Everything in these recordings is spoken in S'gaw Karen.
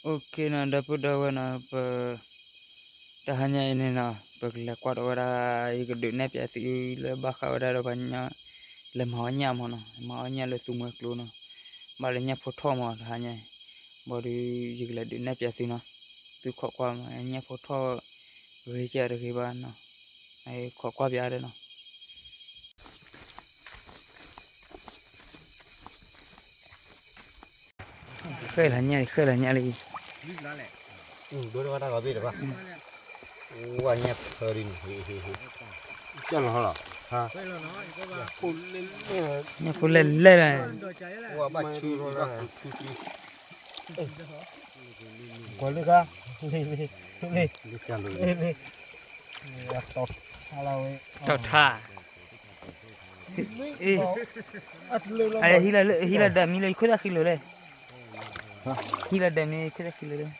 အိၣ်ခ့နီၤ ဒီပုၢ်ဒီဝဲၢ်နီၤ ပ တဟါညါအံၤန့ၣ်နီၤ ပကလဲၤကွၢ်ဒီးဝဲဒၣ် ယကဒုးနဲၣ်ပျးသုလၢဘၣ်ဃးဝဲဒၣ်ဒီးပှၤ လဲၤမၤအီၣ်ညၣ်မးနီၤ မၤအီၣ်ညၣ်လၢသူမှဲကျိနီၤ ဘၣ်လၢညၣ်ဖိထီၣ်မးတဟါညါအံၤ ဘၣ်ဒီး ယကလဲၤဒုးနဲၣ်ပျးသုနီၤ သုခိးကွၢ်မး ညၣ်ဖိထီၣ် ဂ့ၤကဲတဂ့ၤဘၣ်နီၤ ခိးကွၢ်ပျးဒီးနီၤ ဃဲၣ်လီၤညၣ်လံ ဃဲၣ်လီၤညၣ်လံ ဒိတဂၤတၢ်ဂီၤဘ့ၣ်တဘၣ် ဝါညၣ်ဖၢဒ်န့ၣ် ဟ့ၣ်ဟ့ၣ်ဟ့ၣ် ကၢ်လီၤလီၤ ညၣ်ဖိလဲၣ်လဲၣ်လီၤ ဝါဘၣ်ဆူဘၣ်ဆူဆူ ကွၢ်လၢခါ လ့လ့လ့လ့ တီၢ်ထါ အ ဟံးလီၤဒၢးမံလၢယခိၣ်သၣ်ဃံလိၤလဲၣ် ဟံးလီၤဒၢးမံလၢယခိၣ်သၣ်ဃံလိၤလဲၣ်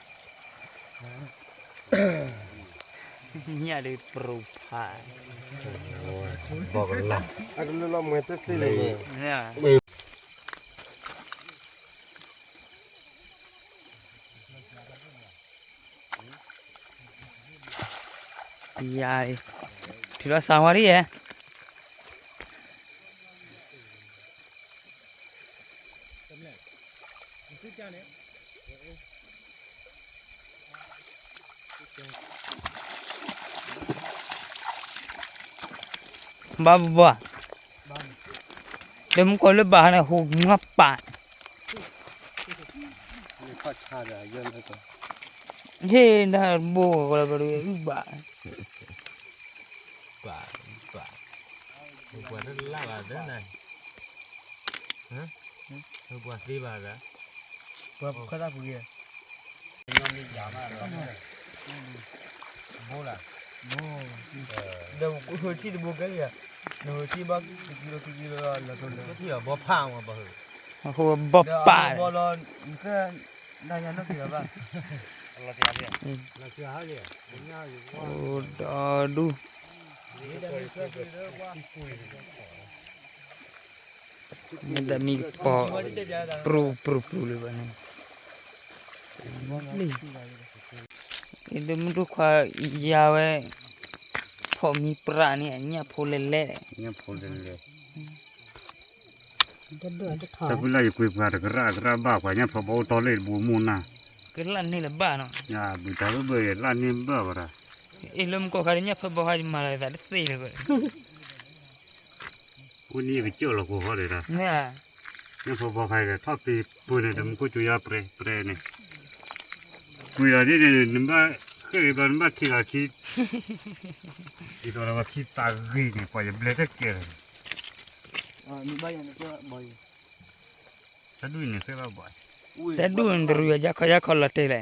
ညၣ်ဒုးပြိၤဖး ဘီကလၢ် အကလၢလီၤမွဲတသ့လၢၤ ယၤ ထုးလီၤစၢ်ဝါဒ်ယဲ ဘၣ်ဘၣ်ဘၣ် ဒီးမူကီၢ်လၢဘၣ်ဟါန့ၣ် ဟူးမွှၢ်ပာ် ဟ့ၣ်ဒၣ်ဘိကလၢဘၣ်ဒုးအုၣ်ဘၣ် ပှၤတလၢ်ဘၣ်သ့ၣ်နၤ ပှၤသ့ဘၣ်သး ပှၤခီသၣ်ပူၤက့ၤ ဘိလၢ ဒီးဟိထံတဘိကဲလံ နဟိထံဘၣ်ကံကံလီၤကံကံလီၤလီၤ ထံဘီဖးမးဘၣ် အဃိဘီပာ် ဘီလီၤ နကဲ နယၤနီၢ်က့ၤလီၤဘၣ် အိၣ်ဒီဒူၣ် မ့ၢ်တမံၤကပီၤ ပြူပြူပြူလၢၤဘၣ်န့ၣ် လံ ဒ်မုၢ်ဒိၣ်ခွါယၤဝဲ ဖီၣ်မံပြးန့ၣ် ညၣ်ဖိလဲၣ်လဲၣ် ညၣ်ဖိလဲၣ်လဲၣ် တၢ်ဖုလၢယကွံာ်ပှၤတကရၣ်ကရၣ်ဘၣ်ပှၤညၣ်ဖျီဘီအိၣ်တီလ့ၣ်တဘိမိၢ်နၢ် ကလၢ်န့ၢ်လၢၤဘၣ်နီၤ ဘုးတၢ်ဘၢဘၢလၢ်န့ၢ်ဘၣ်ဝဲဒၣ် အ့ၣ်လၢမူကီၢ်ခါဒီးညၣ်ဖျီဘီခါယမၤလီၤသးတသ့လၢၤဘၣ် ဝဲန့ၣ်ကစၢၢ်လီၤကိးဃီဒီး ညၣ်ဖျီဘီခါဒီးထီၣ်ပ့ၤပၢၢ်န့ၣ် တမူခိၣ်ကၠိယါပြဲပြဲန့ၣ် ကွံာ်လီၤဒ်န့ၣ် နဘၣ်ဃ့ၢ်ဂ့ၤဘျီ နဘၣ်ထံၣ်လီၤခံ ဒ်သိးဒီးပှၤခံသးဂ့ၤန့ၣ် ပှၤယဘျဲတကဲလၢၤ တၢ်ဒူၣ်န့ၣ်သ့ဘၣ်ဘၣ် တၢ်ဒူၣ်န့ၣ်တရူးယၤခီယါခီလီၤတဲ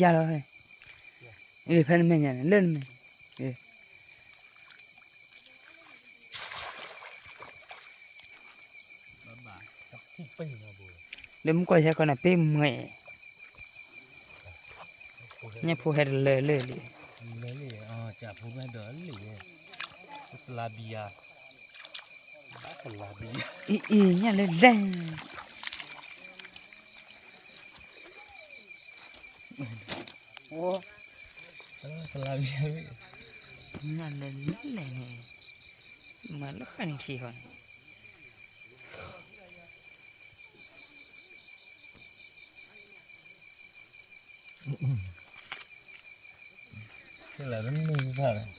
ာ်လဲၣ် ယၤလီၤ ဖဲနမဲာ်ညါန့ၣ် လၢနမဲာ် လၢမူကီၢ်ယဲၢ်ခီန့ၣ် ပ့ၢ်မှဲၤ ညၣ်ဖိဟဲတလၢလၢလံ အံၤ ညၣ်လဲၣ်လဲၣ် ညၣ်လဲၣ်လဲၣ်န့ၣ် မၤလၢဃာ်န့ၣ်ထံဃီန့ၣ်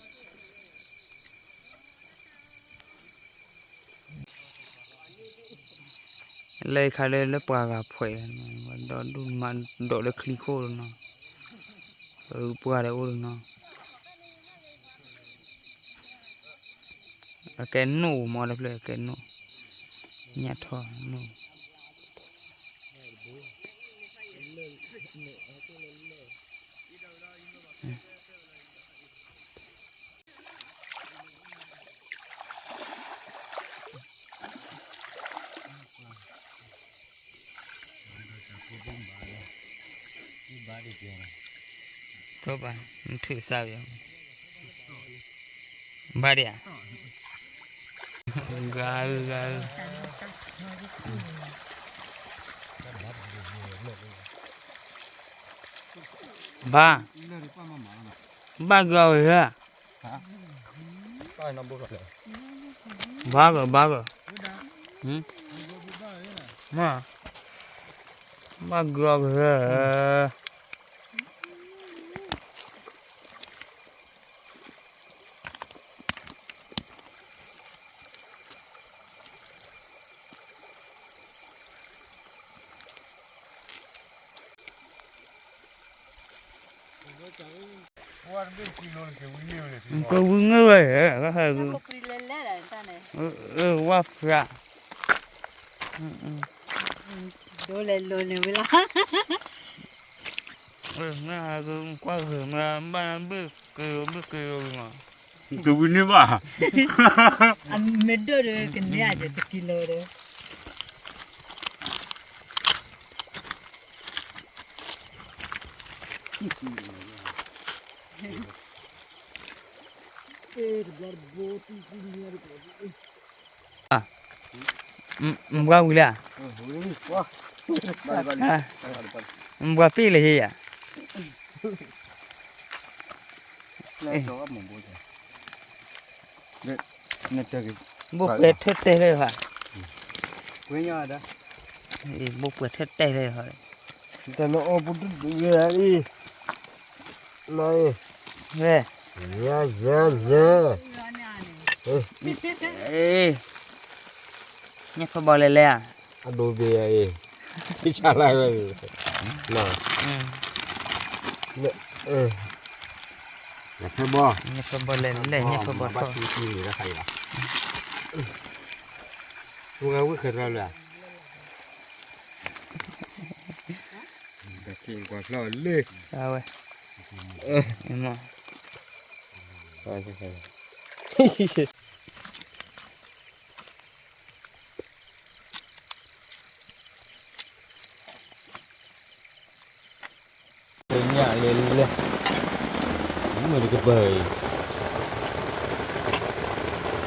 လၢခါလၢ လၢပှၤဂၤဖှဲး ဒီးဒူၣ်မးဒိးလၢချံခိၣ်လီၤနီၤ ပှၤဒီးအိၣ်လီၤနီၤ အကဲနိၣ်မးလၢဖျၢၣ်အကဲနိၣ် ညၣ်ထီၣ်နိၣ် ထိၣ်ဘၣ် နထုးစၢ်ယၤ ဘၣ်ဒံးဧါ, ဂၤဧၢ ဂၤဧၢ, ဘၣ်, ဘၣ်ဂၤဧၢ, ဘၣ်ဂၤ ဘၣ်ဂၤ, မ့ၢ်, ဘၣ်ဂၤဧၢ. ကဝံၤငၢၢ်ဝဲ, ဝၣ်ဖျါ, ဒိးလဲၤလိၤန့ၣ်ဝံၤလီၤ, ကွၢ်ဂ့ၤမး ဘၣ်ဘ့ၣ်က့ၤဘ့ၣ်က့ၤမး, ကဝံၤန့ၢ်ဘၣ်, အမ့ၢ်ဒိၣ်ဒီးကန့ၢ်အတကံလိၤဒီး မ့ၢ်ပှၤဝံၤလံဧါ, မ့ၢ်ပှၤပ့ၢ်လၢဟ့ယၤ, ဘိၣ်ပှဲၤထၢၣ်တဲလၢဟါ, ဘိၣ်ပှဲၤထၢၣ်တဲလၢဟါ, တနီၤအိၣ်ပူၤတဒုးဝဲအံၤ, နအံၤ, ဝဲ, ညါ, ညါ, ညါ, ညၣ်ဖၢဘီလဲၤလဲၤဧါ, အဒိဘ့ၣ်အံၤ, ဖံဆါလၢဝဲ, ညၣ်ဖၢဘီ, ညၣ်ဖၢဘီလဲၤလဲၤ ညၣ်ဖၢဘီထီၣ်, ဝဲဝံၣ်ဃဲၤထီၣ်လၢ ဝဲ, ညၣ်လဲၤလဲၤ, မုၢ်တကပၤအံၤ,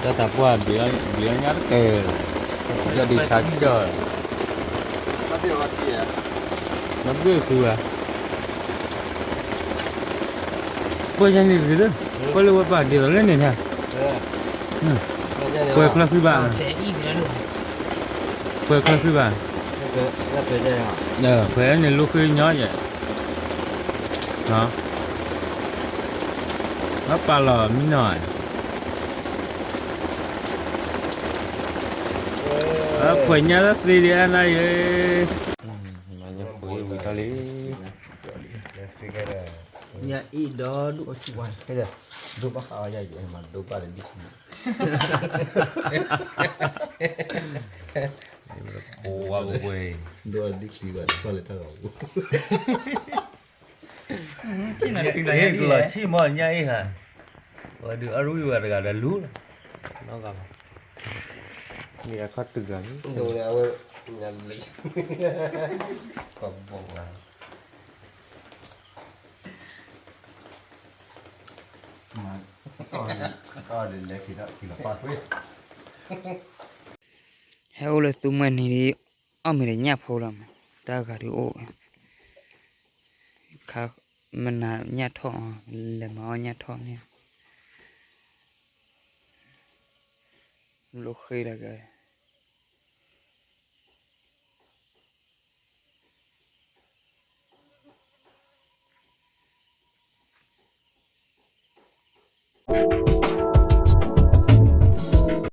တၢ်သးပှၢ်ဘျံးအီၣ်ညၣ်တကဲ, ယီၢ်ဒံးဆါကၠီၣ်, နဘ့ၣ်ဃုဧါ, ပှၤယၤန့ၣ်တဂ့ၤ, ပှၤလၢဝဲပာ်ဒ်သိးလၢန့ၣ်, ပှဲၤချၢဃံဘၣ်, ပှဲၤချၢဃံဘၣ်, ပှဲၤန့ၣ်လိဃ့ညီယဲၢ်, ဘၣ်ပာ်လီၤမံနီၤ, ပှဲၤညါတၢ်သ့ဒံးအါနါယဲၢ်, ဝံၤထီၣ်လံ, ညၣ်အံၤဒီးဒိၣ်အီၣ်ဆူၣ်ဝါ, ဒိၣ်ဘၣ်ဃးအီၤယၤယဲၢ်မး ဒိၣ်ဘၣ်လၢဒ်ဆူၣ်, ဒိၣ်ဒ်ဆူၣ်ဘၣ်တဖၣ်လၢတၢ်ဂီၤပူၤ, ကလီၤဆံၣ်မီၢ်ညၣ်အံၤဟါ, ဝဲဒုးအရူၢ်ဝဲတဂၤဒီးလူၤလီၤ, နီၢ်ဂၤလီၤ, မ့ၢ်အခီၣ်တုၤဂၤလံ, အဝဲ, ကဘီၣ်ဂၤ ဟဲအိၣ်လၢသူမှဲနံၤဒံး, အီၣ်မ့ၤဒီးညၣ်ဖိလီၤမး, တၢ်ဂၤဒုးအိၣ်, ခါ, မနၤညၣ်ထီၣ်, လဲၤမၤအီၣ်ညၣ်ထီၣ်န့ၣ်, လိဃ့တဂၤ Thank you.